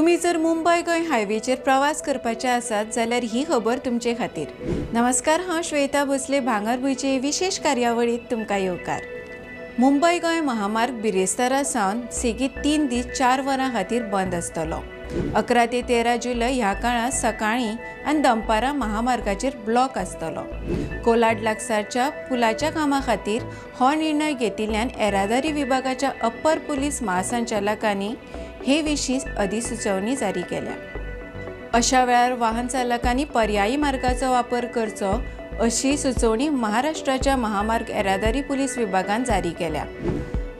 तुमी जर मुंबय गोंय हायवेचेर प्रवास करपाचे आसात जाल्यार ही खबर तुमचे खातीर। नमस्कार, हांव श्वेता भोसले, भांगरभूंयचे विशेष कार्यावळीत तुमकां येवकार। मुंबय गोंय महामार्ग बिरेस्तारा सावन सेगीत 3 दीस 4 वरां खातीर बंद आसतलो। 11 ते 13 जुलय ह्या काळांत सकाळीं आनी दनपारां महामार्गाचेर ब्लॉक आसतलो। कोलाड लागसारच्या पुलाच्या कामा खातीर हो निर्णय घेतिल्ल्यान येरादारी विभागाच्या अप्पर पुलीस महासंचालकांनी हे विशीं अधिसुचोवणी जारी केल्या। अशा वेळार वाहन चालकांनी पर्यायी मार्गाचो वापर करचो अशी सुचोवणी महाराष्ट्राच्या महामार्ग येरादारी पुलीस विभागान जारी केल्या।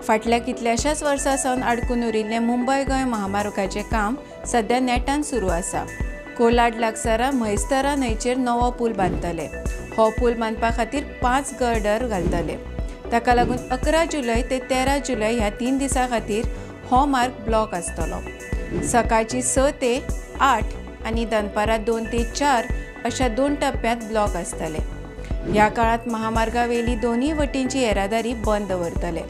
फाटल्या कितल्याशाच वर्सां सावन आडकून उरिल्लें मुंबय गोंय महामार्गाचें काम सध्या नेटान सुरू आसा। कोलाड लागसारा म्हैस्तरा न्हंयचेर नवो पूल बांदतले। हो पूल बांदपा खातीर 5 गर्डर घालतले। ताका लागून 11 जुलय ते 13 जुलय ह्या 3 दिसां खातीर हो मार्ग ब्लॉक आसतलो। सकाळची 6 ते 8 आनी दनपारां 2 ते 4 अशा 2 टप्प्यांत ब्लॉक आसतले। ह्या काळांत महामार्गावेली दोनूय वटेनची येरादारी बंद दवरतले।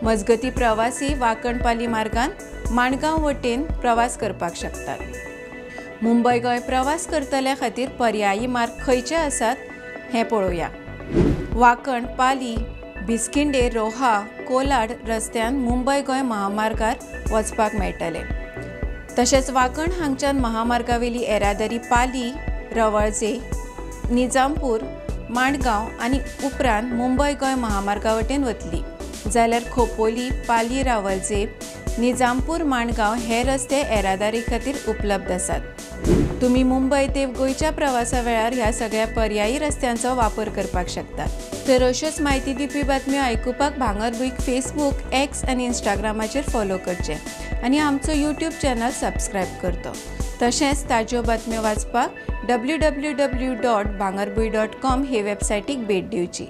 मजगती प्रवासी वाकणपाली मार्गान माणगांव वटेन प्रवास करपाक शकतात। मुंबय गोंय प्रवास करतल्या खातीर पर्यायी मार्ग खंयचे आसात हें पळोवया। वाकण, पाली, बिस्किंडे, रोहा, कोलाड रस्त्यान मुंबय गोंय महामार्गार वचपाक मेळटले। तशेंच वाकण हांगच्यान महामार्गावेली येरादारी पाली, रवळजे, निजामपूर, माणगांव आनी उपरांत मुंबय गोंय महामार्गा वटेन वतली। जाल्यार खोपोली, पाली, रावलजे, निजामपूर, माणगांव हे रस्ते येरादारी खातीर उपलब्ध आसात। तुमी मुंबय ते गोंयच्या प्रवासा वेळार ह्या सगळ्या पर्यायी रस्त्यांचो वापर करपाक शकतात। तर अश्योच म्हायती दिवपी बातम्यो आयकुपाक भांगरभूंयक फेसबूक, एक्स आनी इंस्टाग्रामाचेर फॉलो करचें आनी आमचो यूट्यूब चॅनल सबस्क्रायब करचो। तशेंच ताज्यो बातम्यो वाचपाक www.bhangarbhuin.com हे वेबसायटीक भेट दिवची।